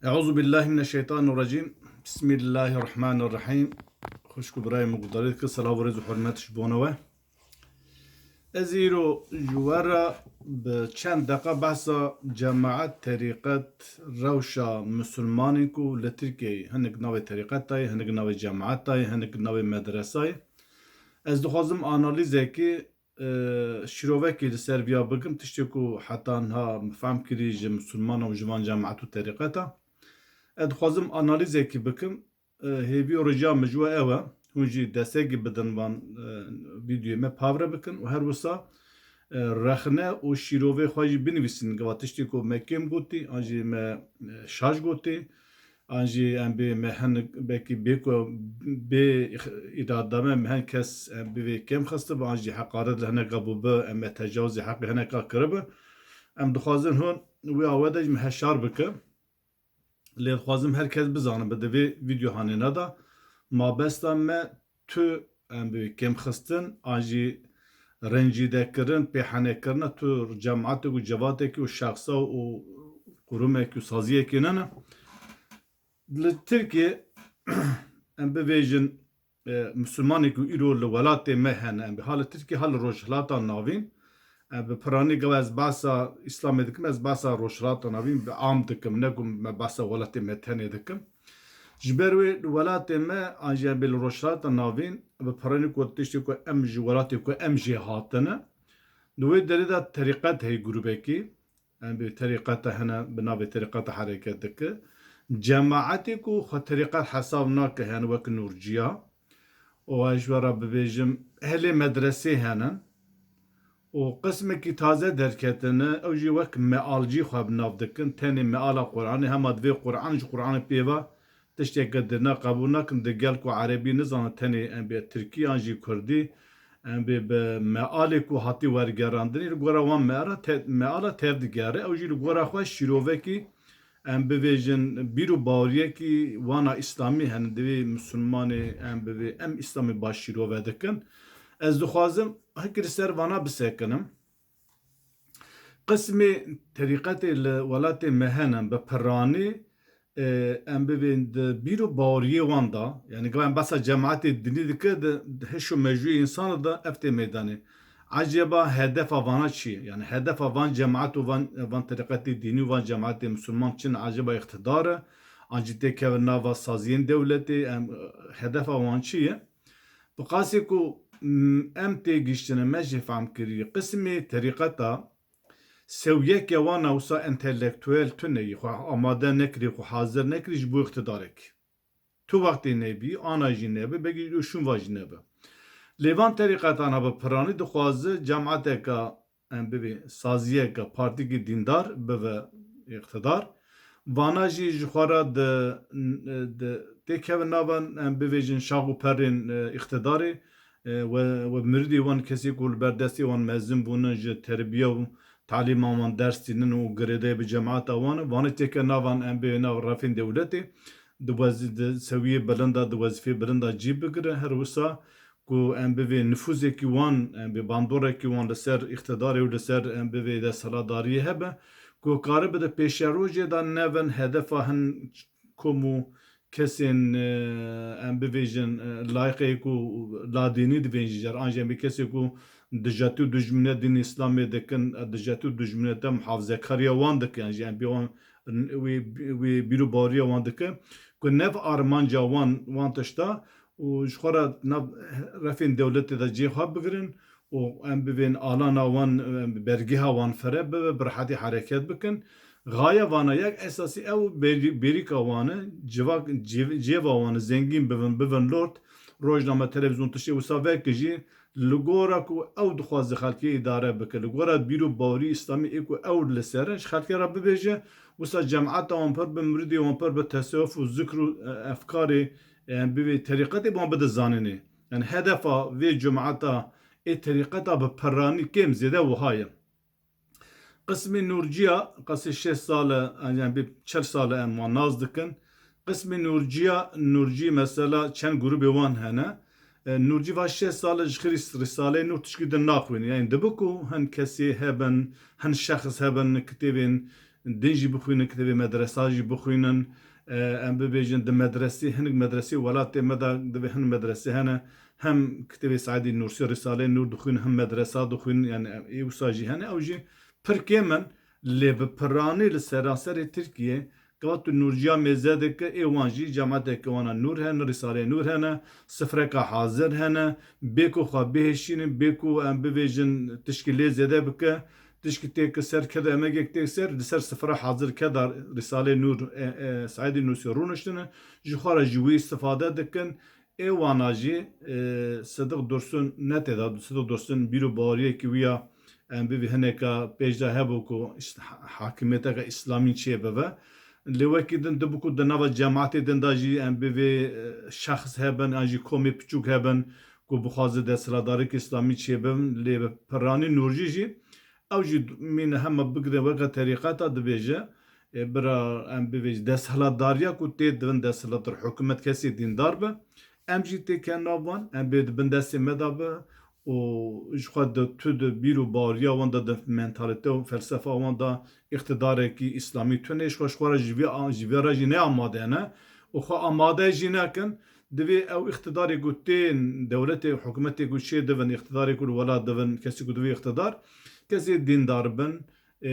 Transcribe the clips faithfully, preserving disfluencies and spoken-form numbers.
Euzu billahi mineşşeytanirracim. Bismillahirrahmanirrahim. Xwişk û birayê min guhdarî dike, silav û rêz û hurmet ji bona we. Ez îro ji we re bi çend deqa behsa cemaet, terîqet, rewşa misilmanên ku li Tirkiyeyê hinek navê terîqeta ye, hinek navê cemaeta ye, hinek navê medresa ye. Ez dixwazim analîzekî e, şîrovekê li ser viya bikim, tiştê ku heta niha min fehm kirî ji misilmana û ji van cemaet û terîqeta. Ez dixwazim analîzekî bikim. E, hêvî û rica min ji we ew e. Hûn jî destekî bidin van, e, vîdeoyê me pavre bikin û her wisa, e, rexne û şîrovê xwe jî binivîsin. Gava tiştê ku me kêm gotî, an jî me, e, şaş gotî. An jî em bê me hinek belkî bê ku bê îrada me, me hin kes em bivê kêm xistibi, an jî heqaret li hineka bûbi, em me tecawizê heqê hineka kiribi. Em dixwazin hûn wê awe de jî me heşar bike. Lê dixwazim her kes bizanibe di vê vîdeo hanêna de mabesta me tu em bi kêmxistin an jî rencîdekirin, pêhenekirina tu cematek û cevatekî û şexsa û qurumekî û saziyekî nene. Li Tirkiyê em bivêjin, e, misilmanê ku îro li welatê me hene, em bi ha li Tirkiyê ha li Rojhilata Navîn, e, bi piranî gava ez behsa Îslamê dikim, ez behsa Rojhilata Navîn bi am dikim, ne ku me behsa welatê me tenê dikim. Ji ber wê li welatê me an jî em bê li Rojhilata Navîn bi piranî ku tiştê ku em ji welatê ku em jê hatine, di wê derê de terîqet heye grûbekî, em bi terîqeta hene bi navê terîqeta hereket dike. Cemaetê ku xwe terîqet hesab nake hene wek Nûrciya û ez ji we re bibêjim ehlê medresê hene û qismekî taze derketine, ew jî wek mealcî xwe bi nav dikin. Tenê meala Quranê, hema divê Quran ji Quranê pê ve tişteke dirne qebûl nakin. Di gel ku erebî nizane, tenê em bê tirkî an jî kurdî, em bê bi mealê ku hatî wergerandinê li gora wan meala te-, meala tev digere. Ew jî li gora xwe şîrovekî, em bivêjin, bîr û baweriyekî wana îslamî hene. Divê misilmanê em bivê, em îslamê baş şîrove dikin. Ez dixwazim hikî li ser vana bisekinim. Qismê terîqetê li welatê me hene bi piranî, e, em bivên di bîr û baweriyê wan de, yanî gava em behsa cemaetê dinî dike, di, di hiş û mejûyê însan de ev tê meydanê. Eceba hedefa vana çi ye? Yanî hedefa van cemaet û van, van terîqetê dînî û van cemaetê misilman çi ne? Eceba îqtidar e? An jî têkevin nava saziyên dewletê? Em, hedefa wan çi ye? Bi qasî ku, m, em têgihiştine, me jê fehm kirî, qismê terîqeta sewiyeke wan a wisa entelektuel tune yî, xwe amade nekirî, xwe hazir nekirî ji bo îqtidarekî. Tu wextê nebî, ana jî nebe, belkî ji şûn va jî nebe. Lê van terîqetana bi piranî dixwaze cemaeteka em bivê saziyeke partîkî dîndar bive îqtidar. Vana jî ji xwe re di, di, têkevin nava, em bivêjin, şax û perên, e, îqtidarê, e, we, we miridê wan, kesê ku li ber destê wan mezin bûne, ji terbiye û talîma wan ders tînin û girêdayî bi cemaeta wan, vanê têke navan, em bê nav refên dewletê, di wez-, di sewiyê bilind de, di wezîfê bilind de cî bigire. Her wisa ku em bivê nifûzekî wan, em bê bandorekî wan li ser îqtidarê û li ser, em bivê desthilatdariyê hebe, ku karibe di pêşerojê de nevin hedefa hin kom û kesên, e, em bivêjin, e, layqeyê ku ladînî divên jî cer, an jî em bê kesê ku dijatî û dijminiyet dîn Îslamê dikin, e, dijatî û dijminiyeta muhafizekariya wan dikin, yan jî em bê wan, wê, wê bîr û baweriya wan dikin, ku nev armanca wan, wan tişta û ji xwe re nav refên dewletê de cê xwe bigirin û em bivên alana wan, em, bergeha wan fere bibe, bi rehetî hereket bikin. Xaye vana yek esasî ew bêrî-, bêrîka wan e, civak-, cêv-, cêva wan e, zengîn bibin, bibin lord, rojname, televîzyon, tiştê wisa veke jî, li gora ku ew dixwaze xelkê îdare bike, li gora bîr û bawerî îslamî ê ku ew li ser e, ji xelkê re bibêje, wisa cemaeta wan pir bi, miridê wan pir bi, tesewuf û zikr û, e, efkarê, e, em bivê terîqetê wan bide zanînê. Yani hedefa vê cemaeta ê terîqeta bi piranî kêm zêde wiha ye. Qismê Nûrciya, qasê şêst sal e, yani bê çil sal e em wan nas dikin. Qismê Nûrciya, Nûrcî mesela çend grûbê wan hene. E, Nûrcî va şêst sal e ji xirî Rîsaleyê Nûr tişkî din naxwîne. Yani dibe ku hin kesê hebin, hin şexs hebin, kitêbên, din jî bixwînin, kitêbê medresa jî bixwînin. E, em bibêjin di medresê, hinek medresê welatê me de divê hin medresê hene. Hem kitêbê Seîdî Nûrsî, Rîsaleyê Nûr dixwînin, hem medresa dixwînin. Yani em, ê wisa jî hene. Ew jî pir kêm in. Lê bi piranî li seranserê Tirkiyê gava tu nûrciya mêze dike, ê wan jî cematekê wana nûr hene, Rîsaleyê Nûr hene, sifreka hazir hene, bê ku xwe bihêşînin, bê ku em bivêjin tişkî lê zêde bike, tişkî têke ser, ked û emegek têk ser, li ser sifra hazir keda Rîsaleyê Nûr, e, e, Seîdî Nûrsî rûniştine, ji xwe re ji wî îstifade dikin. Ê wana jî, e, Sidiq Dursun ne tê de, Sidiq Dursun bîr û baweriyekî wî ya, em bivî hineka pêş de hebû ku îs-, ha-, hakimiyeteke îslamî çêbibe. Lê wekî din dibû ku di nava cemaetê din de jî em bivê, e, şexs hebin, an jî komê piçûk hebin ku bixwaze desthilatdariyeke îslamî çêbin, lê bi piranî nûrcî jî ew jî mîne hema bigire weke terîqeta dibêje, e, bira em bivêj desthilatdariya ku tê divin desthilatdar hikûmet kesê dîndar be, em jî tê ken nav wan, em bê di bin destê me de be û ji xwe di tu di bîr û baweriya wan de, di mentalite û felsefa wan de îqtidarekî îslamî tune, ji xwe, ji xwe re ji vê a-, ji vê re jî ne amade ne û xwe amade jî nekin. Divê ew îqtidarê ku tên dewletê, hikûmetê ku çê divin, îqtidarê ku li welat divin, kesê ku divê îqtidar, kesê dîndar bin, e,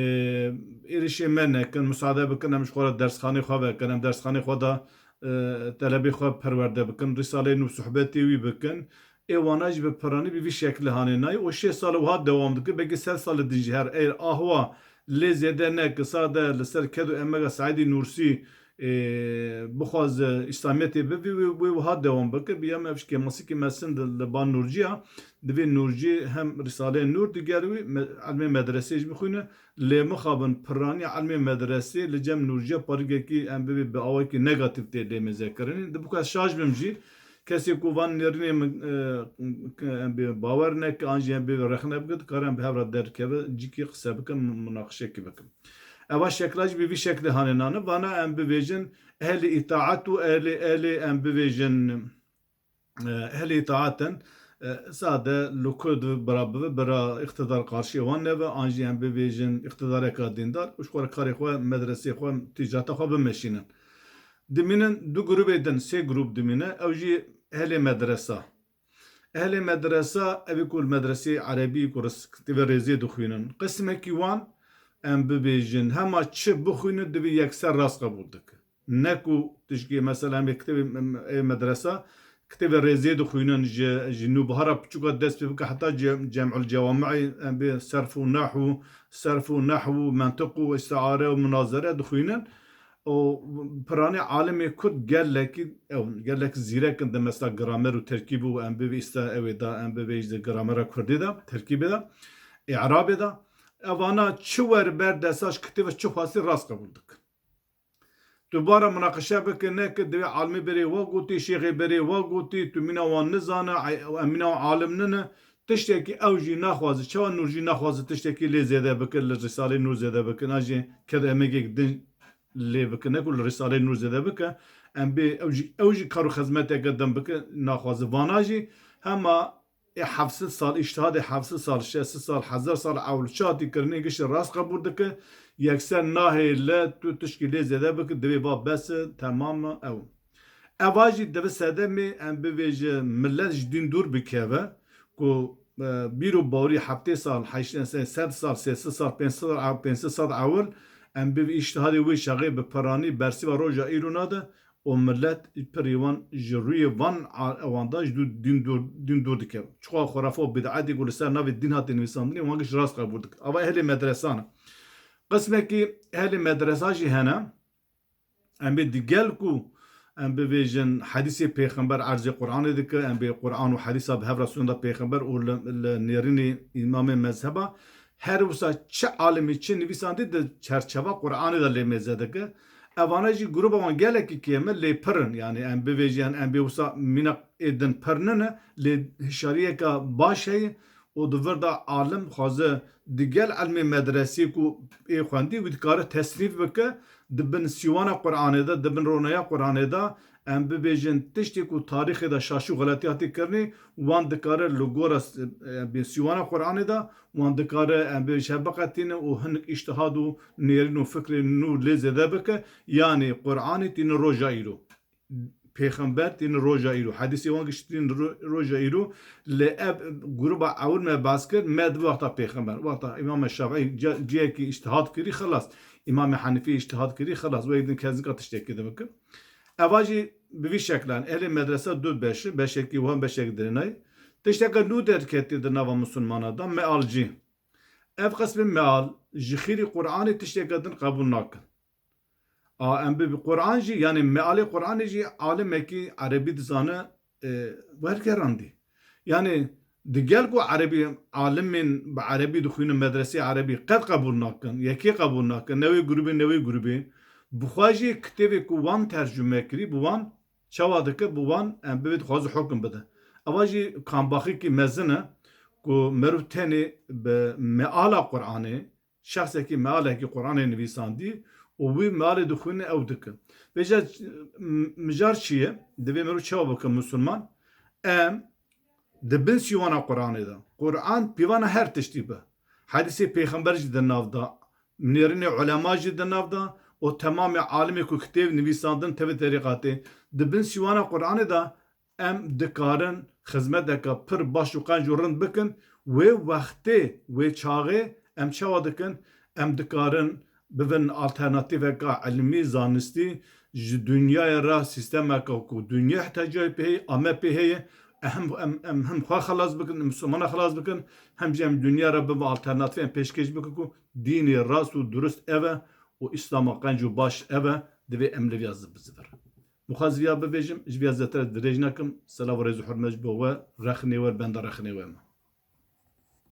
êrişê me nekin, musade bikin, em ji xwe re dersxanê xwe vekin, em dersxanê xwe de, e, telebê xwe perwerde bikin, Rîsaleyê Nûr sohbetê wî bikin. Ê wana jî bi piranî bi vî şeklî hanê nayê û şêst sal wiha dewam dike, belkî sed sal din jî her eger ahwa lê zêde neke, sade li ser ked û emega Seîdî Nûrsî, e, bixwaze îslamiyetê bivî, wê, wê wiha dewam bike. Bi ya me ev ji kêmasîkê me sin di, li ba nûrciya, divê nûrcî hem Rîsaleyê Nûr digel wî, me, ilmê medresê jî bixwîne, lê mixabin piranî ilmê medresê li cem nûrciya parîgekî em bibê bi awekî negatîf tê lê mêzekirinê. Di bu ku ez şaş bim jî, kesê ku van nêrînê min, e, ke em bê bawer neke, an jî em bê rexne bike, dikare em bi hev re derkeve, cîkî qise bikin, munaqişekî bikin. Eva şekla jî bi vî şeklê hanê nane. Vana em bivêjin ehlê îtaet û ehlê, ehlê em bivêjin, e, ehlê îtaet in. E, sade li ku di bira bibe, bira îqtidar qarşiyê wan nebe, an jî em bivêjin îqtidareka dîndar û ji xwe re karê xwe, medresê xwe, tîcareta xwe bimeşînin. Dimînin du grûbê din, sê grûb dimîne, ew jî ehlê medresa. Ehlê medresa, ev ê ku li medreseyê erebî ku ris-, kitêbê rêzê dixwînin. Qismekî wan, em bibêjin, hema çi bixwînin, divê yekser rast qebûl dike. Ne ku tişkî, mesela, em ê kitêbê, em, ê medresa, kitêbê rêzê dixwînin, ji, ji nûbihara piçûka dest pê bike, heta ce-, Cem'ul Cewami'ê, em bê serf û nehw û, serf û nehw û, mentiq û îstiare û munazere dixwînin. û piranî alimê kurd gelekî, ew, gelek zîrek in di mesela gramer û terkîb û em bivê îsta ew ê da, em bivê jî di gramera kurdî de, terkîbê de, î'rabê de. Evana çi wer ber desa ji kitêbe çi xwestî rast qebûl dikin. Tu bara munaqeşe bike neke divê alimê berê wa gotî, şêxê berê wa gotî, tu mîna wan nizane, ey, em mîna wan alim nine. Tiştekî ew jî naxwaze, çawa Nûr jî naxwaze tiştekî lê zêde bike, li Rîsaleyê Nûr zêde bike, an jî ked emegek din lê bike, ne ku li Rîsaleyê Nûr zêde bike, em bê ew jî, ew jî kar û xizmeteke din bike, naxwaze. Vana jî hema ê heft sed sal, îctihadê heft sed sal, şeş sed sal, hezar sal ewil çi hatî kirinê giştî rast qebûl dike, yekser nahêle tu tişkî lê zêde bike, divê va bes e, temam e, ew. Eva jî divê sedemê em bivêje millet ji dîn dûr bikeve, ku, e, bîr û bawerî heftê sal, heşt sed, sed sal, sê sed sal, pênc sed sal, pênc sed sal ewil em bi îctihadê wê çaxê bi piranî bersîva roja îro nade û millet pirî wan ji rûyê van a-, ewan de ji dû-, dîn dûr, dîn dûr dike. Çiqa xurafe û bid'etê ku li ser navê dîn hate nivîsandinê wan giş rast qebûl dike. Ava ehlê medresan e. Qismekî ehlê medresa jî hene. Em bê digel ku em bivêjin hedîsê pêxember erzê Qur'anê dike, em bê Qur'an û hedîsa bi hev re sûnda pêxember û li, li nêrînê îmamê mezheba, her wisa çi alimî çi nivîsandî di çerçeva Qur'anê de lê mêze dike. Evane jî grûba wan gelekî kêm e, lê pir in. Yanî em bivêjin, em bê wisa mîna ê din pir nine, lê hişyariyeke baş heye û di vir de alim xwaze digel ilmê medresê ku ê xwendî wî dikare tesnîf bike, di bin sîwana Qur'anê de, di bin ronaya Qur'anê de, em bibêjin tiştê ku tarîxê de şaş û xeletî hatî kirinê, wan dikare li gora s-, e, bi sîwana Qur'anê de, wan dikare em bê ji hev biqetîne û hinek îştihad û nêrîn û fikrê nû lê zêde bike. Yanî Qur'anê tîne roja îro. Pêxember tîne roja îro. Hedîsê wan giş tîne ro-, roja îro. Lê ev gruba ewil me behs kir, me di wexta pêxember. Wexta Îmam Şafî ca-, ciyekî îştihad kirî, xilas. Îmam Henîfî îştihad kirî, xilas. Wê din kes nika tiştekî din bikin. Eva jî bi vî şeklan, ehlê medrese du beş, beşekî wan beşek dirênay. Tişteke nû derketî di nava misilmana da, mealcî. Ev qismê meal ji xîrî Qur'anê tişteke din qebûl nakin. A, em bi Qur'an jî, yanî mealê Qur'anê jî alimekî erebî dizane, e, wergerandî. Yanî di gel ku erebî, alimên bi erebî dixwînin, medresê erebî qet qebûl nakin, yekê qebûl nakin, newê grûbê, newê grûbê. Bi xwe jî kitêbê ku wan tercume kirî, bi wan çawa dike, bi wan em bibê dixwaze hukm bide. Eva jî kambaxîkî mezin e ku meriv tenê bi meala Qur'anê, şexsekî mealekî Qur'anê nivîsandî û wî mealê dixwîne ew dikin. Vêca m-, mijar çi ye? Divê meriv çawa bike misilman? Em di bin sîwana Qur'anê de. Qur'an pîvana her tiştî be. Hedîsê pêxember jî di nav de, nêrînê ulema jî di nav de û temamê alimê ku kitêb nivîsandin tevê terîqatê. Di bin sîwana Qur'anê de em dikarin xizmeteke pir baş û qenc û rind bikin. Wê wextê, wê çaxê em çawa dikin? Em dikarin bibin alternatîfeka ilmî, zanistî ji dinyayê re, sîstemeka ku dinya ihtecayê pê heye, ame pê heye. Em, em, em hem xwe xelas bikin, em Misilmana xelas bikin, hem jî em dinya re bibin alternatîf, em pêşkêş bikin ku dînê rast û durust ev e û Îslama qenc û baş ev e, divê em li vîya zi-, bizivirin. Mixwaz viya bibêjim, ji viya zêtir dirêj nekim. Selav û rêz û hurmet ji bo we, rexnê we, benda rexnê we me.